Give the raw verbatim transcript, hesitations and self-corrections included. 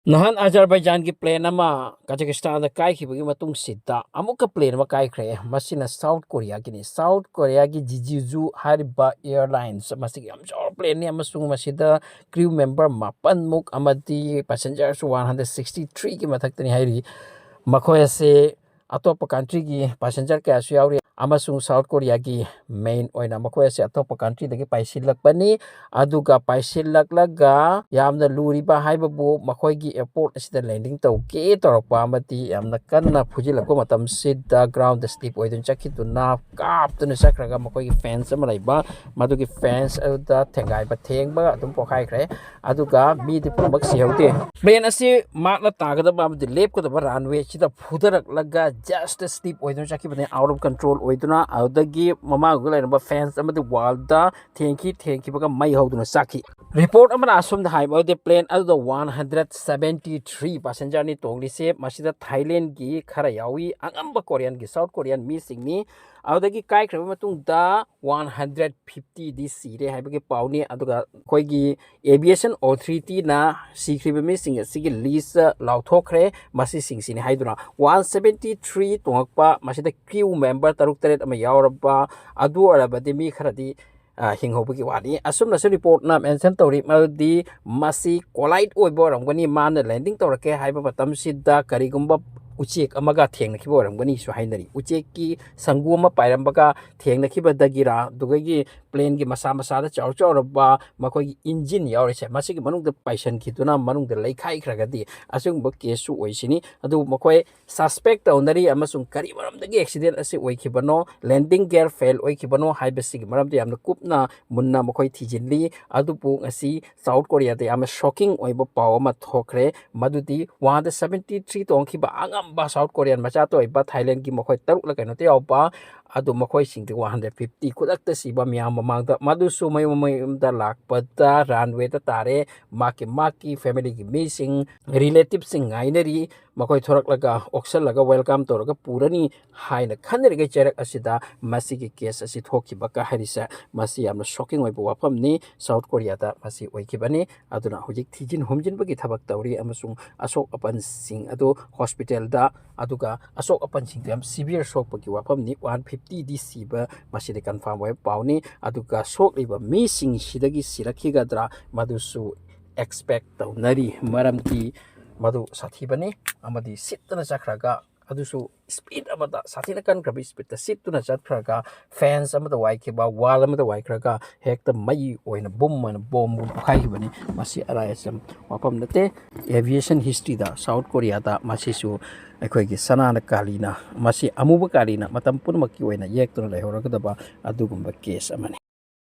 ꯅꯍꯥꯟ ꯑꯖꯔꯕꯥꯏꯖꯥꯟꯒꯤ plane ꯑꯃ ꯀꯖꯥꯀꯤꯁꯇꯥꯟꯗ ꯀꯥꯏꯈꯤꯕꯒꯤ ꯃꯇꯨꯡꯁꯤꯗ ꯑꯃꯨꯛꯀ plane ꯑꯃ ꯀꯥꯏꯈ꯭ꯔꯦ꯫ ꯃꯁꯤꯅ South Korea Guinea. South Korea ꯒꯤ Jeju ꯍꯥꯏꯔꯤꯕ airlines, ꯃꯁꯤꯒꯤ ꯌꯥꯝ ꯆꯥꯎꯕ plane ꯅꯤ ꯑꯃꯁꯨꯡ ꯃꯁꯤꯗ crew member ꯃꯥꯄꯟꯃꯨꯛ ꯑꯃꯗꯤ passengers one hundred sixty three ꯒꯤ ꯃꯊꯛꯇꯅꯤ ꯍꯥꯏꯔꯤ꯫ ꯃꯈꯣꯏ ꯑꯁꯤ ꯑꯇꯣꯞꯄ country ꯒꯤ passenger ꯀꯌꯥꯁꯨ ꯌꯥꯎꯔꯤ ꯑꯃꯁꯨꯡ South Korea ꯒꯤ main ꯑꯣꯏꯅ ꯃꯈꯣꯏ ꯑꯁꯤ ꯑꯇꯣꯞꯄ country ꯗꯒꯤ ꯄꯥꯏꯁꯤꯜꯂꯛꯄꯅꯤ꯫ ꯑꯗꯨꯒ ꯄꯥꯏꯁꯤꯜꯂꯛꯂꯒ ꯌꯥꯝꯅ ꯂꯨꯔꯤꯕ ꯍꯥꯏꯕꯕꯨ ꯃꯈꯣꯏꯒꯤ airport ꯑꯁꯤꯗ landing ꯇꯧꯒꯦ ꯇꯧꯔꯛꯄ ꯑꯃꯗꯤ ꯌꯥꯝꯅ ꯀꯟꯅ ꯐꯨꯖꯤꯜꯂꯛꯄ ꯃꯇꯝꯁꯤꯗ ground ꯗ slip ꯑꯣꯏꯗꯨꯅ ꯆꯠꯈꯤꯗꯨꯅ ꯀꯥꯞꯇꯨꯅ ꯆꯠꯈ꯭ꯔꯒ ꯃꯈꯣꯏꯒꯤ fans ꯑꯃ ꯂꯩꯕ, ꯃꯗꯨꯒꯤ fans ꯑꯗꯨꯗ ꯊꯦꯡꯒꯥꯏꯕ ꯊꯦꯡꯕ ꯑꯗꯨꯝ ꯄꯣꯛꯈꯥꯏꯈ꯭ꯔꯦ꯫ ꯑꯗꯨꯒ ꯃꯤꯗꯤ ꯄꯨꯝꯅꯃꯛ ꯁꯤꯍꯧꯗꯦ꯫ Plane ꯑꯁꯤ ꯃꯥꯛꯅ ꯇꯥꯒꯗꯕ ꯑꯃꯗꯤ ꯂꯦꯞꯀꯗꯕ runway ꯁꯤꯗ ꯐꯨꯊꯔꯛꯂꯒ just slip ꯑꯣꯏꯗꯨꯅ ꯆꯠꯈꯤꯕꯅꯤ, out of control ꯑꯣꯏꯗꯨꯅ꯫ ꯑꯗꯨꯗꯒꯤ ꯃꯃꯥꯡꯗ ꯂꯩꯔꯝꯕ fans ꯑꯃꯗꯤ wall ꯗ ꯊꯦꯡꯈꯤ, ꯊꯦꯡꯈꯤꯕꯒ ꯃꯩ ꯍꯧꯗꯨꯅ ꯆꯥꯛꯈꯤ꯫ Report ꯑꯃꯅ ꯑꯁꯨꯝꯅ ꯍꯥꯏꯕ ꯑꯗꯨꯗꯤ, plane ꯑꯗꯨꯗ one hundred seventy three passenger ꯅꯤ ꯇꯣꯡꯂꯤꯁꯦ꯫ ꯃꯁꯤꯗ Thailand ꯒꯤ ꯈꯔ ꯌꯥꯎꯏ, ꯑꯉꯝꯕ Korean ꯒꯤ, South Korean ꯃꯤꯁꯤꯡꯅꯤ꯫ ꯑꯗꯨꯗꯒꯤ ꯀꯥꯏꯈ꯭ꯔꯕ ꯃꯇꯨꯡꯗ one hundred fifty ꯗꯤ ꯁꯤꯔꯦ ꯍꯥꯏꯕꯒꯤ ꯄꯥꯎꯅꯤ꯫ ꯑꯗꯨꯒ ꯑꯩꯈꯣꯏꯒꯤ aviation authority ꯅ ꯁꯤꯈ꯭ꯔꯤꯕ ꯃꯤꯁꯤꯡ ꯑꯁꯤꯒꯤ list ꯂꯥꯎꯊꯣꯛꯈ꯭ꯔꯦ꯫ ꯃꯁꯤꯁꯤꯡꯁꯤꯅꯤ ꯍꯥꯏꯗꯨꯅ, one seventy three ꯇꯣꯡꯉꯛꯄ, ꯃꯁꯤꯗ crew member ꯇꯔꯨꯛ ꯇꯔꯦꯠ ꯑꯃ ꯌꯥꯎꯔꯕ, ꯑꯗꯨ ꯑꯣꯏꯔꯕꯗꯤ ꯃꯤ ꯈꯔꯗꯤ, ꯑ, ꯍꯤꯡꯍꯧꯕꯒꯤ ꯋꯥꯅꯤ꯫ ꯑꯁꯨꯝꯅꯁꯨ report ꯅ mention ꯇꯧꯔꯤ, ꯃꯗꯨꯗꯤ ꯃꯁꯤ collide ꯑꯣꯏꯕ ꯑꯣꯏꯔꯝꯒꯅꯤ, ꯃꯥꯅ landing ꯇꯧꯔꯛꯀꯦ ꯍꯥꯏꯕ ꯃꯇꯝꯁꯤꯗ ꯀꯔꯤꯒꯨꯝꯕ ꯎꯆꯦꯛ ꯑꯃꯒ ꯊꯦꯡꯅꯈꯤꯕ ꯑꯣꯏꯔꯝꯒꯅꯤꯁꯨ ꯍꯥꯏꯅꯔꯤ꯫ ꯎꯆꯦꯛꯀꯤ ꯁꯪꯒꯨ ꯑꯃ ꯄꯥꯏꯔꯝꯕꯒ ꯊꯦꯡꯅꯈꯤꯕꯗꯒꯤꯔ, ꯑꯗꯨꯗꯒꯤ plane ꯒꯤ ꯃꯁꯥ ꯃꯁꯥꯗ ꯆꯥꯎ ꯆꯥꯎꯔꯕ ꯃꯈꯣꯏꯒꯤ engine ꯌꯥꯎꯔꯤꯁꯦ, ꯃꯁꯤꯒꯤ ꯃꯅꯨꯡꯗ ꯄꯥꯏꯁꯤꯟꯈꯤꯗꯨꯅ ꯃꯅꯨꯡꯗ ꯂꯩꯈꯥꯏꯈ꯭ꯔꯒꯗꯤ ꯑꯁꯤꯒꯨꯝꯕ case ꯁꯨ ꯑꯣꯏꯁꯤꯅꯤ꯫ ꯑꯗꯨꯕꯨ ꯃꯈꯣꯏ suspect ꯇꯧꯅꯔꯤ ꯑꯃꯁꯨꯡ ꯀꯔꯤ ꯃꯔꯝꯗꯒꯤ accident ꯑꯁꯤ ꯑꯣꯏꯈꯤꯕꯅꯣ, landing gear fail ꯑꯣꯏꯈꯤꯕꯅꯣ ꯍꯥꯏꯕꯁꯤꯒꯤ ꯃꯔꯝꯗ ꯌꯥꯝꯅ ꯀꯨꯞꯅ ꯃꯨꯟꯅ ꯃꯈꯣꯏ ꯊꯤꯖꯤꯜꯂꯤ꯫ ꯑꯗꯨꯕꯨ ꯉꯁꯤ South Korea ꯗ ꯌꯥꯝꯅ shocking ꯑꯣꯏꯕ ꯄꯥꯎ ꯑꯃ ꯊꯣꯛꯈ꯭ꯔꯦ, ꯃꯗꯨꯗꯤ one hundred seventy three ꯇꯣꯡꯈꯤꯕ ꯑꯉꯝꯕ South Korean ꯃꯆꯥꯇ ꯑꯣꯏꯕ Thailand ꯒꯤ ꯃꯈꯣꯏ ꯇꯔꯨꯛꯂ ꯀꯩꯅꯣꯇ ꯌꯥꯎꯕ, ꯑꯗꯨ ꯃꯈꯣꯏꯁꯤꯡꯗꯤ one hundred fifty ꯈꯨꯗꯛꯇ ꯁꯤꯕ ꯃꯌꯥꯝ ꯃꯃꯥꯡꯗ, ꯃꯗꯨꯁꯨ ꯃꯌꯨꯝ ꯃꯌꯨꯝꯗ ꯂꯥꯛꯄꯗ runway ꯗ ꯇꯥꯔꯦ꯫ ꯃꯥꯒꯤ, ꯃꯥꯒꯤ family ꯒꯤ ꯃꯤꯁꯤꯡ, relative ꯁꯤꯡ ꯉꯥꯏꯅꯔꯤ꯫ ꯃꯈꯣꯏ ꯊꯣꯔꯛꯂꯒ ꯑꯣꯛꯁꯜꯂꯒ welcome ꯇꯧꯔꯒ ꯄꯨꯔꯅꯤ ꯍꯥꯏꯅ ꯈꯟꯅꯔꯤꯉꯩ ꯆꯩꯔꯛ ꯑꯁꯤꯗ ꯃꯁꯤꯒꯤ case ꯑꯁꯤ ꯊꯣꯛꯈꯤꯕ ꯀ ꯍꯥꯏꯔꯤꯁꯦ, ꯃꯁꯤ ꯌꯥꯝꯅ shocking ꯑꯣꯏꯕ ꯋꯥꯐꯝꯅꯤ꯫ South Korea ꯗ ꯃꯁꯤ ꯑꯣꯏꯈꯤꯕꯅꯤ꯫ ꯑꯗꯨꯅ ꯍꯧꯖꯤꯛ ꯊꯤꯖꯤꯟ ꯍꯨꯝꯖꯤꯟꯕꯒꯤ ꯊꯕꯛ ꯇꯧꯔꯤ ꯑꯃꯁꯨꯡ ꯑꯁꯣꯛ ꯑꯄꯟꯁꯤꯡ ꯑꯗꯨ hospital ꯗ, ꯑꯗꯨꯒ ꯑꯁꯣꯛ ꯑꯄꯟꯁꯤꯡꯗꯨ ꯌꯥꯝ severe ꯁꯣꯛꯄꯒꯤ ꯋꯥꯐꯝꯅꯤ꯫ One fifty ꯗꯤ ꯁꯤꯕ ꯃꯁꯤꯗꯤ confirm ꯑꯣꯏꯕ ꯄꯥꯎꯅꯤ꯫ ꯑꯗꯨꯒ ꯁꯣꯛꯂꯤꯕ ꯃꯤꯁꯤꯡꯁꯤꯗꯒꯤ ꯁꯤꯔꯛꯈꯤꯒꯗ꯭ꯔꯥ, ꯃꯗꯨꯁꯨ expect ꯇꯧꯅꯔꯤ, ꯃꯔꯝꯗꯤ ꯃꯗꯨ ꯁꯥꯊꯤꯕꯅꯤ꯫ ꯑꯃꯗꯤ ꯁꯤꯠꯇꯅ ꯆꯠꯈ꯭ꯔꯒ, ꯑꯗꯨꯁꯨ speed ꯑꯃꯗ, ꯁꯥꯊꯤꯅ ꯀꯟꯈ꯭ꯔꯕ speed ꯇ ꯁꯤꯠꯇꯨꯅ ꯆꯠꯈ꯭ꯔꯒ, fence ꯑꯃꯗ ꯋꯥꯏꯈꯤꯕ, wall ꯑꯃꯗ ꯋꯥꯏꯈ꯭ꯔꯒ ꯍꯦꯛꯇ ꯃꯩ ꯑꯣꯏꯅ, bomb ꯑꯣꯏꯅ, bomb ꯒꯨꯝ ꯄꯣꯈꯥꯏꯈꯤꯕꯅꯤ꯫ ꯃꯁꯤ ꯑꯔꯥꯏ ꯑꯆꯝ ꯋꯥꯐꯝ ꯅꯠꯇꯦ꯫ Aviation history ꯗ South Korea ꯗ ꯃꯁꯤꯁꯨ ꯑꯩꯈꯣꯏꯒꯤ ꯁꯅꯥꯅ ꯀꯥꯂꯤꯅ, ꯃꯁꯤ ꯑꯃꯨꯕ ꯀꯥꯂꯤꯅ ꯃꯇꯝ ꯄꯨꯝꯅꯃꯛꯀꯤ ꯑꯣꯏꯅ ꯌꯦꯛꯇꯨꯅ ꯂꯩꯍꯧꯔꯒꯗꯕ ꯑꯗꯨꯒꯨꯝꯕ case ꯑꯃꯅꯤ꯫